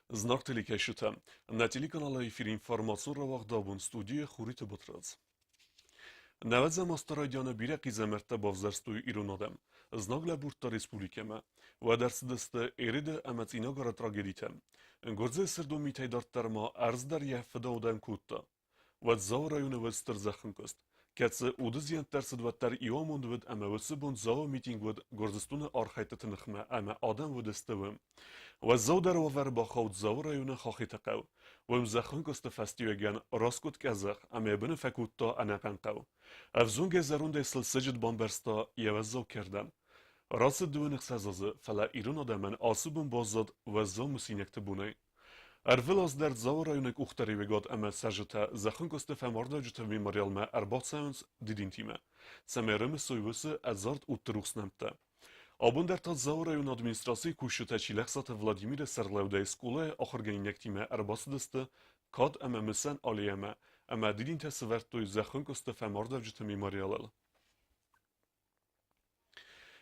Знаг телекӕсджытӕ, нӕ телеканалы эфир информацион рауагъдӕуон студийы Хуриты Батрадз. Нӕуӕдзӕм азты райдианы бирӕ хъизӕмӕрттӕ бавзӕрстой ирон адӕм. Знаг лӕбурдта республикӕмӕ. Уӕд ӕрцыдысты Ереды ӕмӕ Цъинагары трагедитӕ. Гуырдзыйы сырдон митӕй дарддӕр ма ӕрдз дӕр йӕ фыдаудӕн кодта. Уӕд Дзауы районы уыд стыр зӕххынкъуыст, кӕцы уды зиӕнттӕ ӕрцыд уӕддӕр иу амонд уыд ӕмӕ уыцы бон Дзауы митинг уыд Гуырдзыстоны архӕйдтыты ныхмӕ ӕмӕ адӕм уыдысты уым. Уӕззаудӕр уавӕры бахауд Дзауы районы Хохиты хъӕу. Уым зӕххынкъуысты фӕстиуӕгӕн раскъуыд къӕдзӕх ӕмӕ йӕ быны фӕкодта ӕнӕхъӕн хъӕу. Ӕвзонгӕй зӕрондӕй сыл сыджыт бамбӕрзта йӕ уӕззау кӕрдӕн. Рацыд 26 азы, фӕлӕ ирон адӕмӕн ацы бон баззад уӕззау мысинӕгты бонӕй. Ӕрвылаз дӕр Дзауы районы къухдариуӕгад ӕмӕ цӕрджытӕ зӕххынкъуысты фӕмардуӕвджыты мемориалмӕ ӕрбацӕуынц дидинтимӕ, цӕмӕй ӕрымысой уыцы ӕдзард удты рухс нӕмттӕ. Абон дӕр та Дзауы районы администрацийы кусджытӕ Чилӕхсаты Владимиры сӕргълӕудӕй скъолайы ахуыргӕнинӕгтимӕ ӕрбацыдысты кад ӕмӕ мысӕн аллеямӕ ӕмӕ дидинтӕ сӕвӕрдтой зӕххынкъуысты фӕмардуӕвджыты мемориалыл.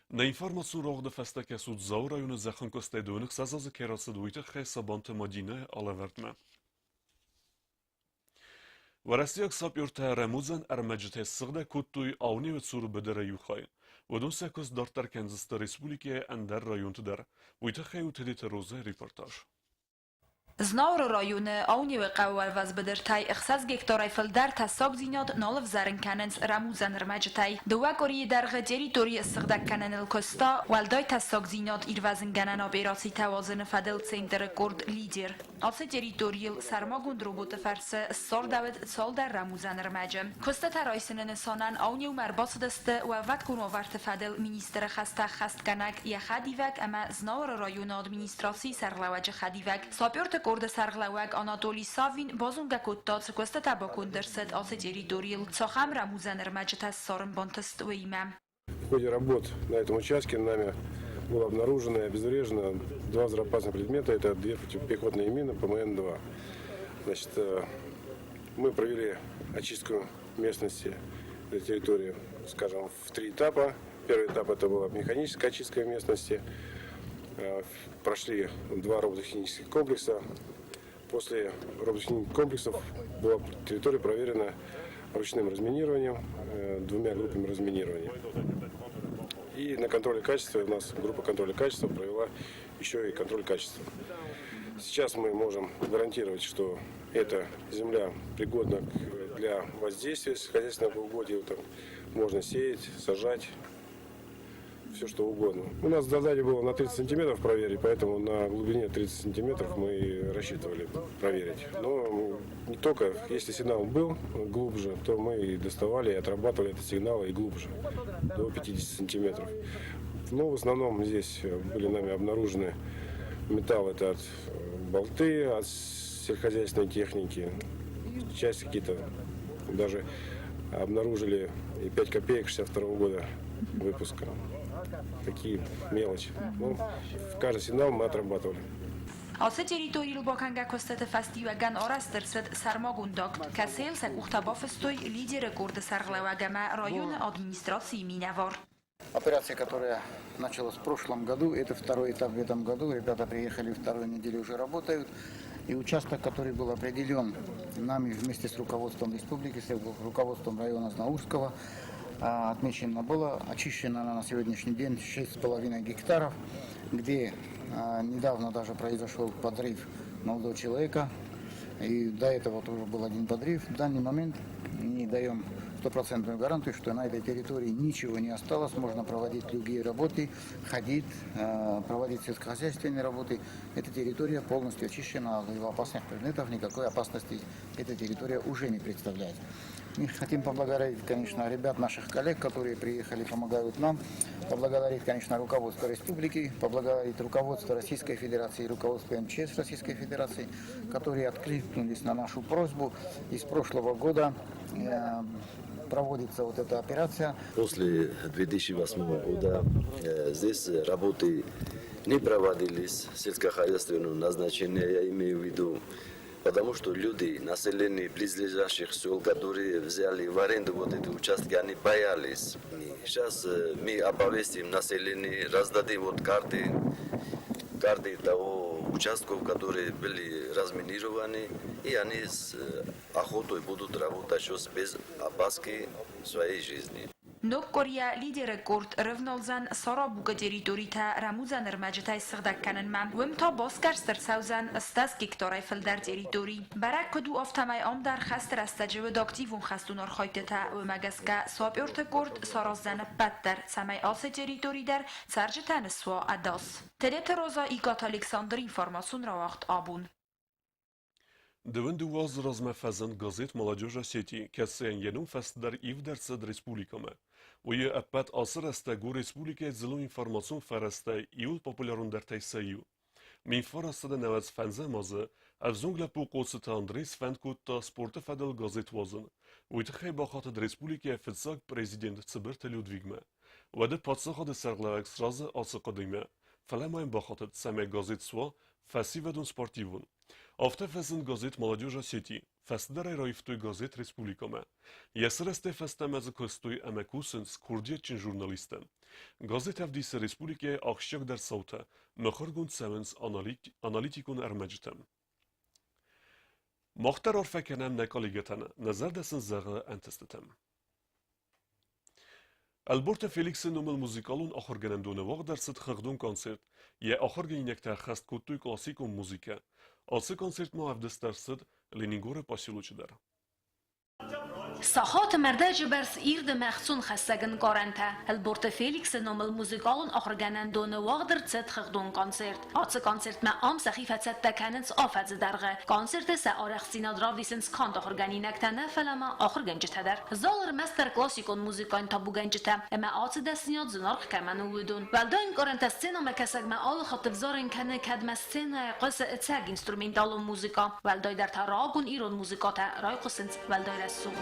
Нӕ информацион рауагъды фӕстӕ кӕсут Дзауы районы зӕххынкъуыстӕй 26 азы кӕй рацыд, уый тыххӕй Сабанты Мадинӕйы алӕвӕрдмӕ. Уӕрӕсейаг сапертӕ рӕмудзӕн ӕрмӕджытӕ ссыгъдӕг кодтой Аунеуы цур быдыры иу хай. Уыдон сӕ куыст дарддӕр кӕндзысты республикӕйы ӕндӕр районты дӕр. Уый тыххӕй у Тедеты Розӕйы репортаж. Знауыры районы Аунеуы хъӕуы уӕлвӕз быдыртӕй 6 гектарӕй фылдӕр тӕссагдзинад нал ӕвзарын кӕнынц рӕмудзӕн ӕрмӕджытӕй. Дыууӕ къуырийы дӕргъы территори ссыгъдӕг кӕныныл куыста уӕлдай тӕссагдзинад ирвӕзынгӕнӕн операцитӕ уадзыны фӕдыл центры къорд «Лидер». Ацы территорийыл сӕрмагонд роботы фӕрцы ссардӕуыд цалдӕр рӕмудзӕн ӕрмӕджы. Куыстытӕ райсыны нысанӕн Аунеумӕ ӕрбацыдысты уӕлвӕткон уавӕрты фӕдыл министры хӕстӕ ӕххӕстгӕнӕг йӕ хӕдивӕг ӕмӕ Знауыры районы администрацийы сӕргълӕууӕджы хӕдивӕг, саперты къорды сӕргълӕууӕг Анатолий Саввин базонгӕ кодта, цы куыстытӕ баконд ӕрцыд ацы территорийыл, цахӕм рӕмудзӕн ӕрмӕджытӕ ссарын бантыст, уыимӕ. В ходе работ на этом участке нами было обнаружено и обезврежено два взрывоопасных предмета. Это две противопехотные мины ПМН-2. Значит, мы провели очистку местности территории, скажем, в три этапа. Первый этап это была механическая очистка местности. Прошли два робототехнических комплекса. После робототехнических комплексов была территория проверена ручным разминированием, двумя группами разминирования. И на контроле качества у нас группа контроля качества провела еще и контроль качества. Сейчас мы можем гарантировать, что эта земля пригодна для воздействия сельскохозяйственного угодья. Там можно сеять, сажать, все что угодно. У нас задание было на 30 сантиметров проверить, поэтому на глубине 30 сантиметров мы рассчитывали проверить. Но не только, если сигнал был глубже, то мы и доставали, и отрабатывали этот сигнал и глубже, до 50 сантиметров. Но в основном здесь были нами обнаружены металл, это от болты, от сельскохозяйственной техники, часть какие-то даже обнаружили и 5 копеек 62 года выпуска. Такие мелочи. Ну, в каждый сигнал мы отрабатывали. Ацы территорийыл бакӕнгӕ куыстыты фӕстиуӕгӕн арӕзт ӕрцыд сӕрмагонд акт, кӕцыйыл сӕ къухтӕ бафыстой лидеры къорды сӕргълӕууӕг ӕмӕ районы администрацийы минӕвар. Операция, которая началась в прошлом году, это второй этап в этом году. Ребята приехали, вторую неделю уже работают. И участок, который был определен нами вместе с руководством республики, с руководством района Знаурского, отмечено было, очищено на сегодняшний день 6,5 гектаров, где недавно даже произошел подрыв молодого человека. И до этого тоже был один подрыв. В данный момент не даем стопроцентную гарантию, что на этой территории ничего не осталось, можно проводить другие работы, ходить, проводить сельскохозяйственные работы. Эта территория полностью очищена от опасных предметов, никакой опасности эта территория уже не представляет. Мы хотим поблагодарить, конечно, ребят, наших коллег, которые приехали, помогают нам, поблагодарить, конечно, руководство республики, поблагодарить руководство Российской Федерации и руководство МЧС Российской Федерации, которые откликнулись на нашу просьбу. И с прошлого года проводится вот эта операция. После 2008 года здесь работы не проводились, сельскохозяйственного назначения, я имею в виду, потому что люди, население близлежащих сел, которые взяли в аренду вот эти участки, они боялись. Сейчас мы оповестим население, раздадим вот карты. карты того участков, которые были разминированы, и они с охотой будут работать сейчас без опаски своей жизни. Ног къуырийӕ Лидеры къорд ӕрӕвналдзӕн Сарабукы территоритӕ рӕмудзӕн ӕрмӕджытӕй ссыгъдӕг кӕнынмӕ. Уым та басгӕрст ӕрцӕудзӕн 80 гектарӕй фылдӕр территори. Бӕрӕг куыд у, афтӕмӕй ам дӕр хӕсты рӕстӕджы уыд активон хӕстон архайдтытӕ. Уымӕ гӕсгӕ саперты къорд сараздзӕн ӕппӕт дӕр, цӕмӕй ацы территори дӕр цӕрджытӕн суа ӕдас. Тедеты Роза, Икъаты Александр, информацион рауагъд абон. Дыууын дыууӕ азы размӕ фӕзынд газет «Молодежь Осетии», кӕцыйӕн йӕ ном фӕстӕдӕр ивд ӕрцыд республикӕмӕ. Уый ӕппӕт ацы рӕстӕг у республикӕйы дзыллон информацион фӕрӕзтӕй иуыл популярондӕртӕй сӕ иу. Минфарасады нӕуӕдз фӕндзӕм азы ӕвзонг лӕппу Хъоцыты Андрей сфӕнд кодта спорты фӕдыл газет уадзын. Уый тыххӕй бахатыд республикӕйы фыццаг президент Цыбырты Людвигмӕ. Уӕды паддзахады сӕргълӕууӕг сразы ацы хъуыдыимӕ, фӕлӕ ма йын бахатыд, цӕмӕй газет суа фӕсивӕдон спортивон. Афтӕ фӕзынд газет «Молодежь Осетии», фӕстӕдӕр ӕй раивтой газет «Республикӕмӕ». Йӕ сырӕзтӕй фӕстӕмӕ дзы куыстой ӕмӕ кусынц курдиатджын журналисттӕ. Газет ӕвдисы республикӕйы ахсджиагдӕр цаутӕ, мыхуыргонд цӕуынц аналитикон ӕрмӕджытӕ. Мах дӕр арфӕ кӕнӕм нӕ коллегӕтӕн, нӕ зӕрдӕ сын зӕгъы ӕнтыстытӕ. Ӕлборты Феликсы номыл музыкалон ахуыргӕнӕндоны уагъд ӕрцыд хыгъдон концерт. Йӕ ахуыргӕнинӕгтӕ ӕххӕст кодтой классикон музыкӕ. Ацы концерт ма ӕвдыст ӕрцыд Ленингоры поселочы дӕр. Сахаты мӕрдӕджы бӕрц ирд ӕмӕ ӕхцонхӕссӕг ӕнкъарӕнтӕ. Ӕлборты Феликсы номыл музыкалон ахуыргӕнӕндоны уагъд ӕрцыд хыгъдон концерт. Ацы концертмӕ ам сӕхи фӕцӕттӕ кӕнынц афӕдзы дӕргъы. Концерты сӕ арӕхстдзинад равдисынц канд ахуыргӕнинӕгтӕ нӕ, фӕлӕ ма ахуыргӕнджытӕ дӕр. Зал ӕрмӕстдӕр классикон музыкӕйӕн табугӕнджытӕ ӕмӕ ацы дӕсныйад зынаргъ кӕмӕн у, уыдон. Уӕлдай ӕнкъарӕнтӕ сценӕмӕкӕсӕгмӕ алы хатт ӕвзарын кӕны, кӕдмӕ сценӕйы хъуысы ӕцӕг инструменталон музыкӕ, уӕлдайдӕр та рагон ирон музыкӕтӕ райхъуысынц уӕлдай рӕсугъд.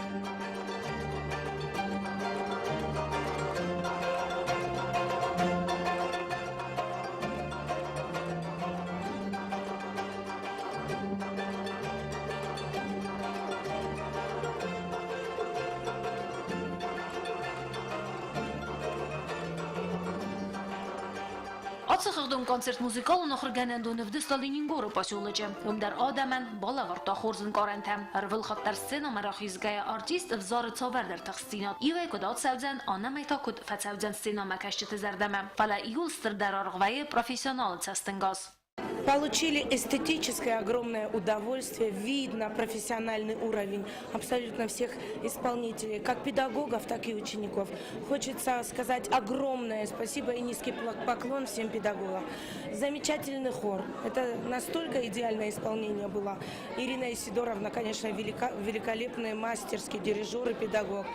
Ацы хыгъдон концерт музыкалон ахуыргӕнӕндоны ӕвдыста Ленингоры поселочы. Уым дӕр адӕмӕн балӕвӕрдта хорз ӕнкъарӕнтӕ. Ӕрвылхатт дӕр сценӕмӕ рахизгӕйӕ артист ӕвзары цавӕрдӕр тыхстдзинад. Иуӕй куыд ацӕудзӕн, аннӕмӕй та куыд фӕцӕудзӕн сценӕмӕкӕсджыты зӕрдӕмӕ. Фӕлӕ иуыл стырдӕр аргъ вӕййы профессионалы цӕстӕнгас. Получили эстетическое огромное удовольствие, видно профессиональный уровень абсолютно всех исполнителей, как педагогов, так и учеников. Хочется сказать огромное спасибо и низкий поклон всем педагогам. Замечательный хор. Это настолько идеальное исполнение было. Ирина Исидоровна, конечно, великолепный мастерский дирижер и педагог.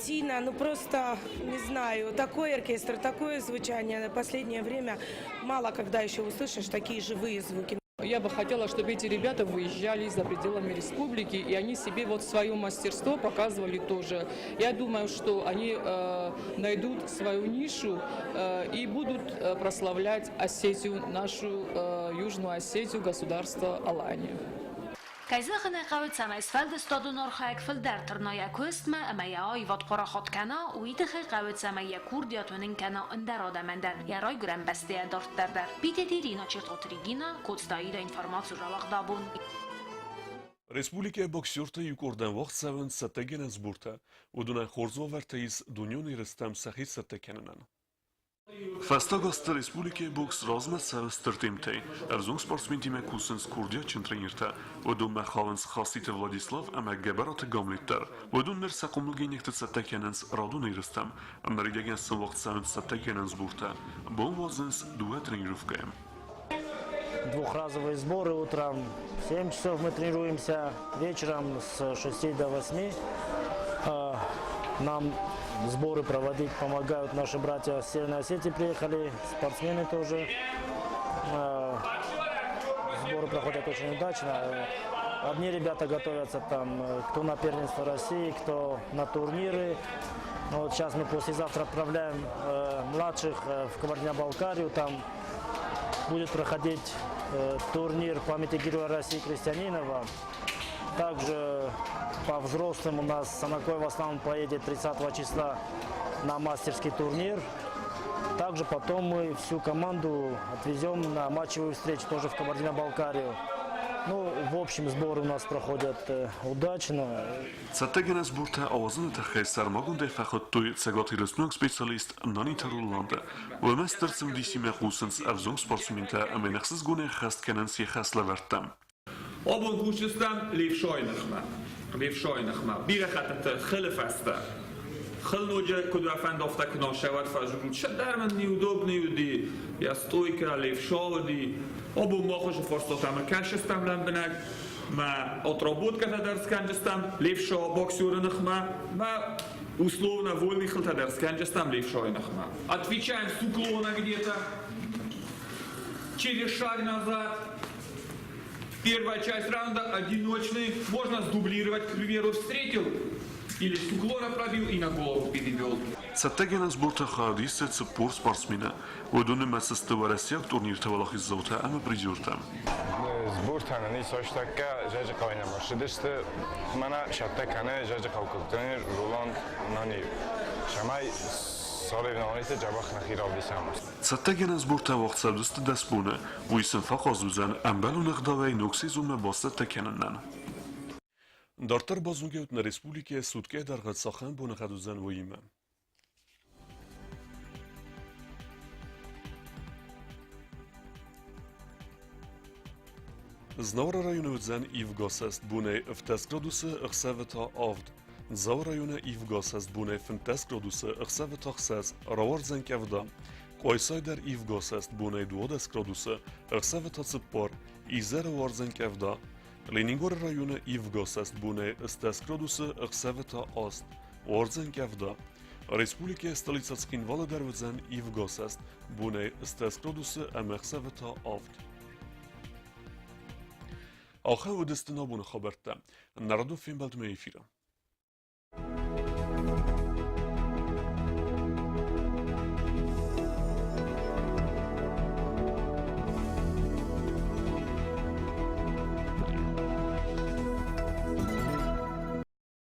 Тина, ну просто, не знаю, такой оркестр, такое звучание. Последнее время мало когда еще услышишь такие живые звуки. Я бы хотела, чтобы эти ребята выезжали за пределами республики, и они себе вот свое мастерство показывали тоже. Я думаю, что они найдут свою нишу и будут прославлять Осетию, нашу Южную Осетию, государство Аланию. Кӕй зӕгъын ӕй хъӕуы, цӕмӕй сфӕлдыстадон архайӕг фылдӕр тырна йӕ куыстмӕ ӕмӕ йӕ аивад парахат кӕна, уый тыххӕй хъӕуы, цӕмӕй йӕ курдиат уынын кӕна ӕндӕр адӕмӕн дӕр, йӕ райгуырӕн бӕстӕйӕ дарддӕр дӕр. Питеты Ирина, Чертоты Регина, Коцты Аида, информаци рауагъд абон. Республикӕйы боксертӕ иу къордӕн уагъд цӕуынц цӕттӕгӕнӕн сбортӕ. Уыдонӕн хорз уавӕртӕ ис дунеон ерыстӕм сӕхи цӕттӕ кӕнынӕн. Фӕстаг азты республикӕйы бокс размӕ цӕуы стыр темтӕй. Ӕвзонг спортсментимӕ кусынц курдиатджын тренертӕ. Уыдонмӕ хауынц Хаситы Владислав ӕмӕ Гӕбӕраты Гамлет дӕр. Уыдон ныр сӕ хъомылгӕнинӕгты цӕттӕ кӕнынц радон ерыстӕм. Ныридӕгӕн сын уагъд цӕуынц цӕттӕгӕнӕн сбортӕ. Бон уадзынц дыууӕ тренировкӕйы. Двухразовые сборы утром в 7 часов мы тренируемся, вечером с 6 до 8. Нам сборы проводить помогают наши братья с Северной Осетии приехали, спортсмены тоже. Сборы проходят очень удачно. Одни ребята готовятся там, кто на первенство России, кто на турниры. Вот сейчас мы послезавтра отправляем младших в Кабардино-Балкарию, там будет проходить турнир памяти Героя России Крестьянинова. Также по взрослым у нас Санакоев Аслан поедет 30 числа на мастерский турнир. Также потом мы всю команду отвезем на матчевую встречу тоже в Кабардино-Балкарию. Ну, в общем, сборы у нас проходят удачно. Цӕттӕгӕнӕн сбортӕ ауадзыны тыххӕй сӕрмагондӕй фӕхуыдтой цӕгатирыстойнаг специалист Наниты Роланды. Уымӕ стыр цымыдисимӕ хъусынц ӕвзонг спортсментӕ ӕмӕ йын ӕхсызгонӕй ӕххӕст кӕнынц йӕ хӕслӕвӕрдтӕ. Абон кусджытӕм левшайы ныхмӕ. Левшайы ныхмӕ. Бирӕ хӕттыты хылы фӕстӕ. Хыл ноджы куыд уӕ фӕнды, афтӕ куы насӕвӕд фӕзурут. Сӕдӕр мын неудобный уыди, йӕ стойкӕ левша уыди. Абон мах хуызы фарстатӕм ӕркӕсдзыстӕм лӕмбынӕг. Мӕ отработкӕтӕ дӕр скӕнджыстӕм левша боксеры ныхмӕ. Мӕ условно вольный хылтӕ дӕр скӕнджыстӕм левшайы ныхмӕ. Отвечаем с уклона где-то. Через шаг назад. Первая часть раунда одиночный. Можно сдублировать, к примеру, встретил или с уклона пробил и на голову перевел. Цӕттӕгӕнӕн сборты хайад исы 40 спортсмены. Уыдон нымӕцы сты уӕрӕсейаг турнирты уӕлахиздзаутӕ ӕмӕ призертӕ. Сбортӕн ис ӕстӕккӕ Зӕджыхъӕуӕй нӕм ӕрцыдысты. Мӕнӕ сӕттӕ кӕны Зӕджыхъӕуккаг тренер Роланд Наниев. Цӕмӕй соревнованиты дзӕбӕх нӕхи равдисӕм. Цӕттӕгӕнӕн сбортӕ уагъд цӕудзысты 10 боны. Уый сын фӕахъаз уыдзӕн ӕмбӕлон ӕгъдауӕй ног сезонмӕ бацӕттӕ кӕнынӕн. Дарддӕр базонгӕут нӕ республикӕйы суткӕйы дӕргъы цахӕм боныхъӕд уыдзӕн, уыимӕ. Знауыры районы уыдзӕн ивгӕ бонӕй 17 градусы, ӕхсӕвы та 7. Дзауы районы ивгӕ бонӕй 15 градусы, ӕхсӕвы та 6, рауардзӕн къӕвда. Къуайсай дӕр ивгӕ бонӕй 12 градусы, ӕхсӕвы та 4, изӕры уардзӕн къӕвда. Ленингоры районы ивгӕ бонӕй 10 градусы, ӕхсӕвы та 8, уардзӕн къӕвда. Республикӕйы столицӕ Цхинвалы дӕр уыдзӕн ивгӕ бонӕй 10 градусы ӕмӕ ӕхсӕвы та 7. Ахӕм уыдысты нӕ абоны хабӕрттӕ. Народон фембӕлдмӕ эфиры.